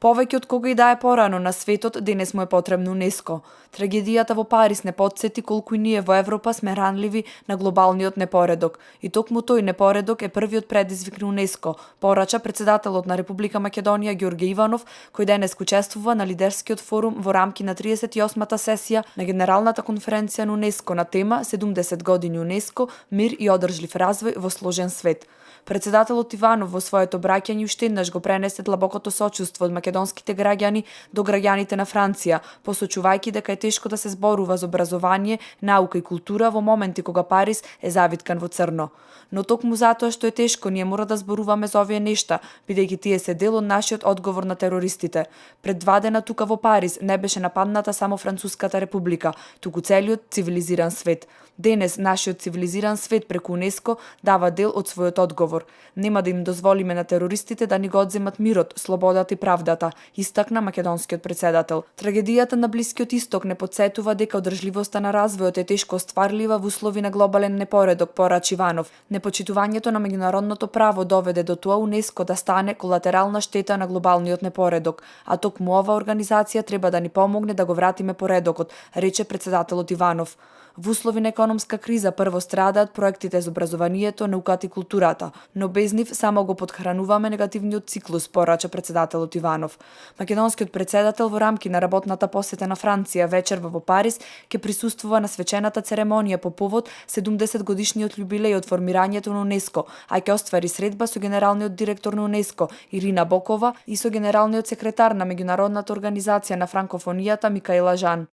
Повеќе од кога и да е порано на светот, денес му е потребно УНЕСКО. Трагедијата во Париз не потсети колку и ние во Европа сме ранливи на глобалниот непоредок. И токму тој непоредок е првиот предизвик на УНЕСКО, порача председателот на Република Македонија Ѓорѓе Иванов, кој денес учествува на лидерскиот форум во рамки на 38-та сесија на Генералната конференција на УНЕСКО на тема 70 години УНЕСКО, мир и одржлив развој во сложен свет. Председателот Иванов во своето обраќање уште еднаш го пренесе длабокото сочувство од македонските граѓани до граѓаните на Франција, посочувајќи дека е тешко да се зборува за образование, наука и култура во моменти кога Париз е завиткан во црно. Но токму затоа што е тешко, ние мора да зборуваме за овие нешта, бидејќи тие се дел од нашиот одговор на терористите. Пред 2 дена тука во Париз не беше нападната само Француската република, туку целиот цивилизиран свет. Денес нашиот цивилизиран свет преку УНЕСКО дава дел од својот одговор. Нема да им дозволиме на терористите да ни го одземат мирот, слободата и правдата, истакна македонскиот председател. Трагедијата на Блискиот исток не потсетува дека одржливоста на развојот е тешко остварлива во услови на глобален непоредок, порача Иванов. Непочитувањето на меѓународното право доведе до тоа УНЕСКО да стане колатерална штета на глобалниот непоредок, а токму ова организација треба да ни помогне да го вратиме поредокот, рече председателот Иванов. Во услови на економска криза прво страдаат проектите за образованието, науката и културата, но без нив само го подхрануваме негативниот циклус, порача председателот Иванов. Македонскиот председател во рамки на работната посета на Франција вечерва во Париз ќе присуствува на свечената церемонија по повод 70 годишниот јубилеј од формирањето на УНЕСКО, а ќе оствари средба со генералниот директор на УНЕСКО Ирина Бокова и со генералниот секретар на меѓународната организација на франкофонијата Микаела Жан.